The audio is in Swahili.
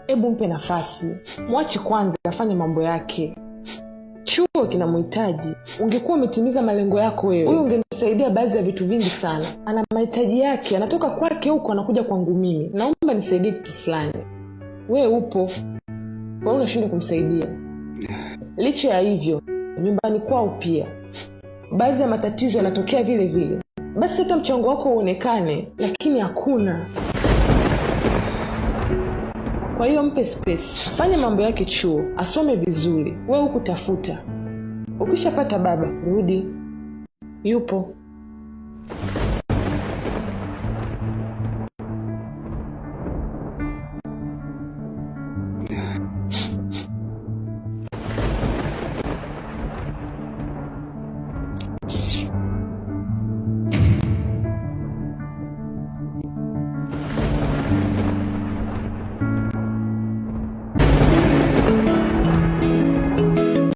Hebu mpe nafasi, mwache kwanza afanye mambo yake. Chuo kinamhitaji. Ungekuwa umetimiza malengo yako wewe, huyu ungemsaidia baadhi ya vitu vingi sana. Ana mahitaji yake, anatoka kwake huko anakuja kwangu mimi, naomba nisaidie kitu fulani. Wewe upo, kwa hiyo unashindwa kumsaidia. Licha ya hivyo, nyumbani kwao pia baadhi ya matatizo yanatokea vile vile. Basi hata mchango wako uonekane, lakini hakuna. Kwa hiyo mpe space, fanye mambo yake chuo, asome vizuri, we huku tafuta. Ukishapata baba, rudi. Yupo.